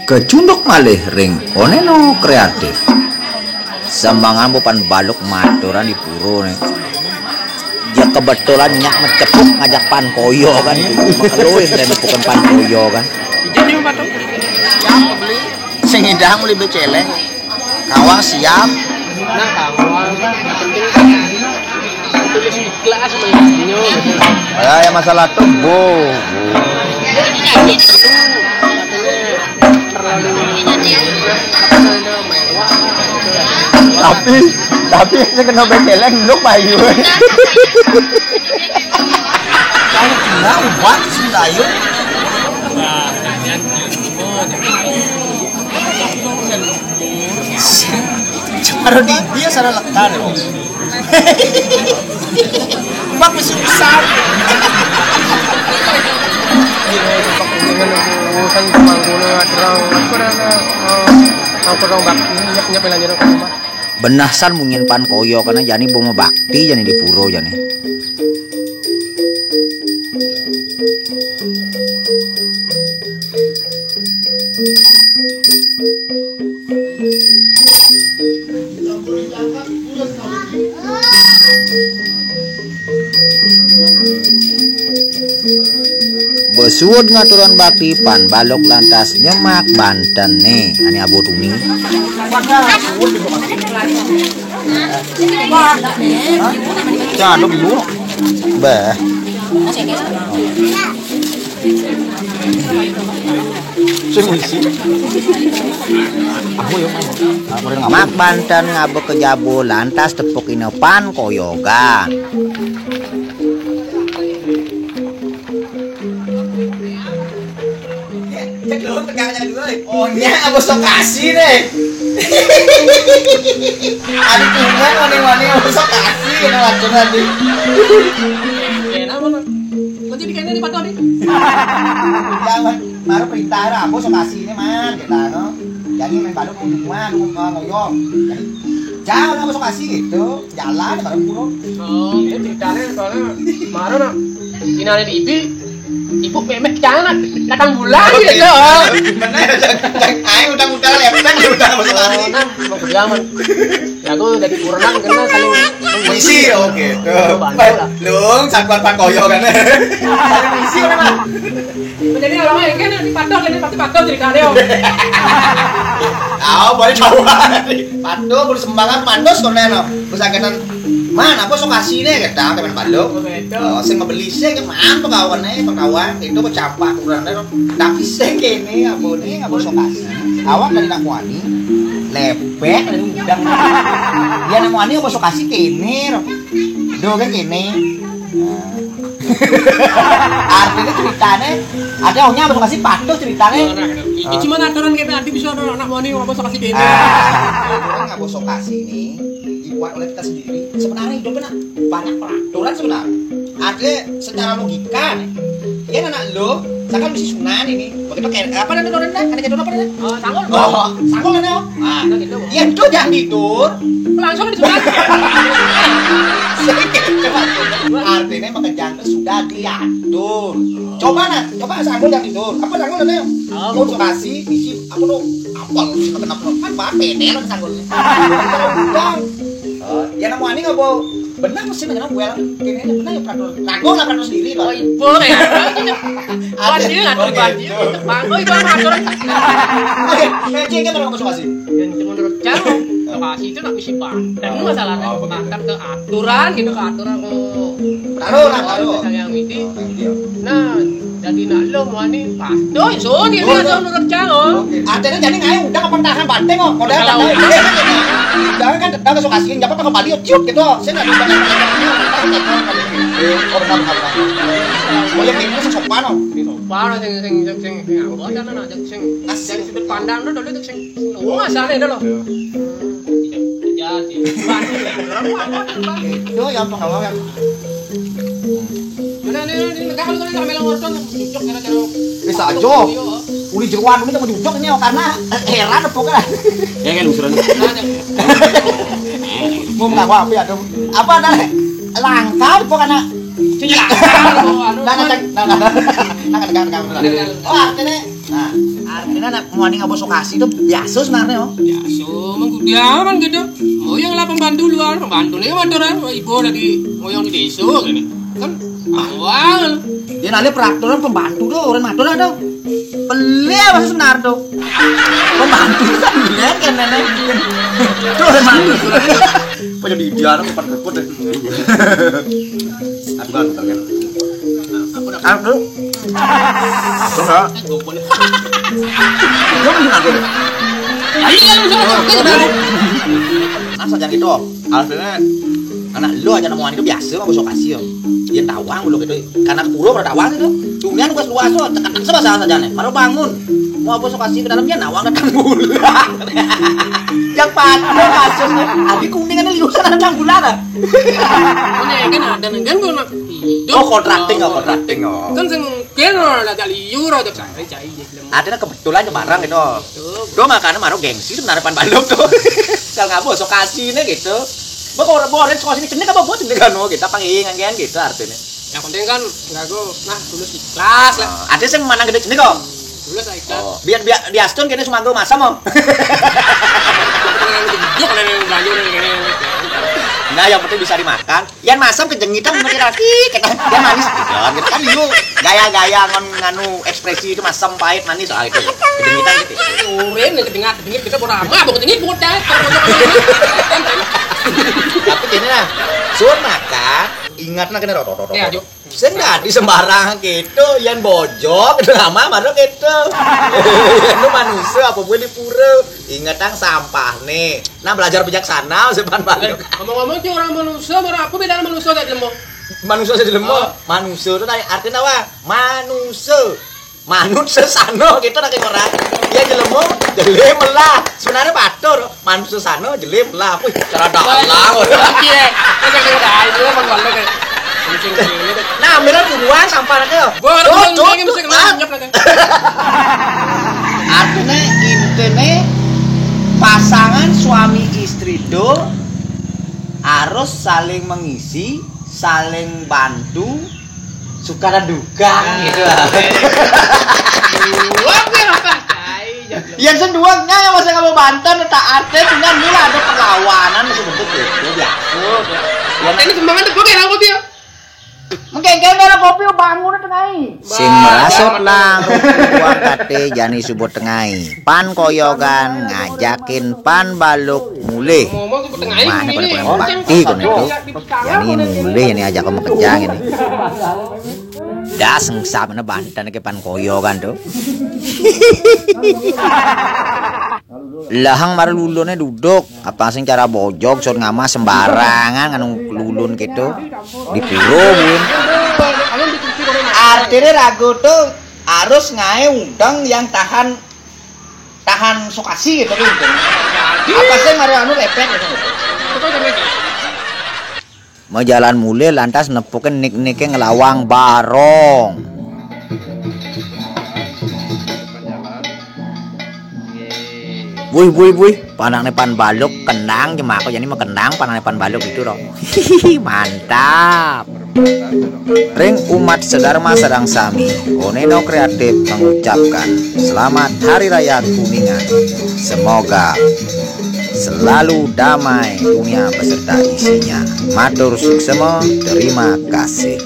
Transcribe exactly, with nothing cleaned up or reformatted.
Kecunduk malih ring Oneno Kreatif. Sembangan bukan baluk maturan di pura né. Ya kebetulan nyak macepuk ngajak pan koyo kan. Makelo yang saya nepukin pan koyo kan. Izin juga, Pak, tuh. Siap beli. Sing ngidang beli becéléng. Kawang siap. Nah, kawang. Penting kan. Tulis ikhlas mengajinya. Ya, ya, masalah tuh, bu. Tapi, tapi sing kena becéléng lu payu. Kalau kena ubat sih, ayo. Baru di dia salah lekar. Bak susah. Urusan pemangkulan terang, apa namanya, eh, nongkrong bakti, nyap-nyap lanjut ke rumah. Benah san munyin pan koyo kana jani boma bakti jani di pura jani. Besuud ngaturan bakti pan baluk lantas nyemak bantené. Ané abo tuni. Jangan dulu. Bah. Sing isi. Aku yo. Mak banten ngaba ka jaba lantas tepuk inepan koyogan. Cek dulu tegaknya dulu. Oh, nya apa sok kasih deh. Ada kuman wani-wani apa sok kasih kena racun tadi. Enak mana? Kunci di kayaknya di patok nih. Jangan. Baru perintah lah, aku sok kasih ini man, kita no. Jadi main balok di rumah, di rumah ngoyo. Jadi, jangan aku sok kasih gitu, jalan bareng burung. Oh, ini ceritanya soalnya kemarin nak, ini ada di ibu, ibu memek jangan datang bulan gitu. Bener, jangan, jangan, ayo udah udah lepek, udah masuk hari. Nah, mau kerja man. Ya aku jadi kurang kena saling mengisi, oke. Tuh. Bantu lah. Lung, sakuan Pak Koyo kan. Saling mengisi memang. Jadi orangnya kan yang dipantau, jadi pasti pantau ceritanya, Om. Tahu, boleh tahu. Pantau, boleh sembangan, pandos, kau neno. Terus akhirnya, mana, apa sok kasih nih, kita, teman balok. Oh, sing ngebeli sih, kan, mana, pegawainya, pegawai, itu, apa, campak, kurang, no. Tapi sing kene, apa nih, apa sok kasih. Awak dari nak wani, lepek, udah. Dia nak wani, apa sok kasih, kene, no. Do kan kene. Artinya ceritanya ada orangnya apa kasih patuh ceritanya. Nah, nah, nah. Iki cuma aturan kita nanti bisa ada anak wani apa sok kasih kene. Ah, aturan nggak bosok kasih ini dibuat oleh kita sendiri. Sebenarnya hidup kena banyak peraturan sebenarnya. Ada secara logika nih. Ya anak lo, misalkan misi sunan ini, begitu kayak apa namanya orang dah? Ada jadwal apa dah? Oh, sangol. Oh, sangol kan ya? Ah, iya, itu jangan tidur. Langsung disunat. Artinya pekerjaan itu sudah diatur. Coba nah, coba sanggul jangan tidur. Apa sanggul namanya? Oh. Konsultasi, isi apa tuh? Apa lu sih kenapa? Kan bape nih lo sanggul. Udah. Oh, ya nemu ani nggak bau. Benar mesti nanya gue lah. Kayaknya benar ya peraturan. Ragu lah peraturan sendiri loh. Oh, ibu ya. Ada. Banjir, ada banjir. Bang, oh, itu apa aturan? Eh, cek kan orang konsultasi. Yang cuma menurut jauh lokasi itu nak misi banten masalah. Oh, begitu. Banten ke aturan gitu, ke aturan ke taruh lah, taruh yang ini. Nah, jadi nak lo mau nih patuh so dia dia so menurut jauh. Artinya jadi ngayo udah kapan tahan banten kok modal kalau tahu. Jangan kan tetap masuk asing, jangan pakai balik ciut gitu. Saya nggak bisa. Oh, benar, benar, benar. Oh, yang ini sopan, oh. Sopan, sing sing sing sing apa kan anak sing dari sudut pandang tuh dulu tuh sing. Wah, sana itu loh. Jadi. Itu yang pengawal yang Ini, ini, ini, negara lu tadi sambil ngorton, jujur, gara-gara. Bisa aja. Uli jeruan ini mau jujur ini karena heran apa kan? Ya kan, usulan. Mau ngapa apa ya, dong? Apa namanya? Langka apa karena Sing jelas. Anu, nah, nah, nah, nah, nah, nah, nah, nah, nah, nah. Oh, artinya, nah, artinya nak mau ning apa sokasi itu biasa sebenarnya, oh. Biasa, menggudiaman gitu. Oh, yang lah pembantu luar, pembantu nih motor, ibu lagi ngoyong di desa gini. Kan awal. Dia nanti peraturan pembantu tuh, orang motor ada. Beli apa sebenarnya tuh? Pembantu kan bilang kan nenek. Tuh orang motor. Apa jadi dia anak depan repot deh. Aku kan pengen. Aku udah. Aku. Coba. Coba sih aku deh. Iya, lu sama aku. Nah, saja gitu. Alhamdulillah anak lu aja nemuan itu biasa mah bosok kasih yo. Dia tawang lu gitu. Karena pura pada tawang itu. Cuman gua luas lo, tekan sama salah saja nih. Baru bangun. Mau bosok kasih ke dalamnya nawang datang bulan. Yang panas masuk. Abi kuning ada liusan ada bulan. Ini kan ada nih kan gua nak. Oh, kontrakting, oh, kontrakting, oh. Kan sing kena ada liur ada cari cari. Artinya kebetulan barang gitu. Tuh. Tuh makanya maro gengsi tuh narapan balok tuh. Kalau nggak bosok kasih nih gitu. Mbok ora mbok ora saka sini jeneng apa mbok jeneng kan gitu apa nggih nganggean gitu artine. Yang penting kan lagu nah tulus ikhlas lah. Ada sing manang gede jeneng kok. Tulus lah ikhlas. Oh, biar biar diastun kene sumangga masam, Om. Nah, yang penting bisa dimakan. Yang masam kejengitan mesti lagi kena yang manis. Ya, gitu kan yuk gaya-gaya ngon nganu ekspresi itu masam pahit manis ah itu. Kejengitan gitu. Urin yang kedengar kedengar kita mau ramah mau kedengar mau dah. Tapi gini lah, suruh makan, ingat nak kena rotok rotok. Ya, yuk. Sing dadi sembarang gitu, yang bojok itu nama baru gitu. Lu manusia apa gue di pura? Ingat yang sampah nih. Nah belajar bijaksana sepan balik. Ngomong-ngomong ki orang manusia, baru apa bedanya manusia gak jelema? Manusia saja jelema. Oh. Manusia itu tadi artinya apa? Manusia. Manut sesano gitu nak orang. Ya jelema, jelema lah. Sebenarnya batur. Manut sesano jelema lah. Wih, cara dalang. Iya. Kan saya kira aja emang balik kayak. Nah, ambilan buruan sampah ke. Gua orang tuh, tuh, tuh, mesti kena nyep lagi. Artinya intinya pasangan suami istri itu harus saling mengisi, saling bantu, suka dan duka kan gitu lah. Yang senduang nyaya masa kamu banten tak arte dengan mula ada perlawanan sebentuk gitu biasa. Yang ini sumbangan tuh gue kayak rambut ya. Mungkin kayak ada kopi bangun itu ngai. Sing merasot lah uang kate jani subut tengai. Pan koyogan ngajakin pan baluk mulih. Mana pada kurang bakti kono itu. Jani mulih ini ajak kamu kejang ini. Das ngesap mana banten ke pan koyogan tuh. Lahang mara lulune duduk, apa sing cara bojog sot ngamah sembarangan nganu lulun gitu. Di pura mungkin. Artinya ragu tuh harus ngae udang yang tahan tahan sokasi gitu gitu. Apa sih mara anu lepek gitu. Mau jalan mulai lantas nepukin nik-nike ngelawang barong. Buih buih buih, panakne pan baluk kenang jemako jani mau kenang panakne pan baluk itu loh. Mantap. Ring umat sedharma sareng sami, Oneno Kreatif mengucapkan selamat Hari Raya Kuningan. Semoga selalu damai dunia beserta isinya. Matur suksema, terima kasih.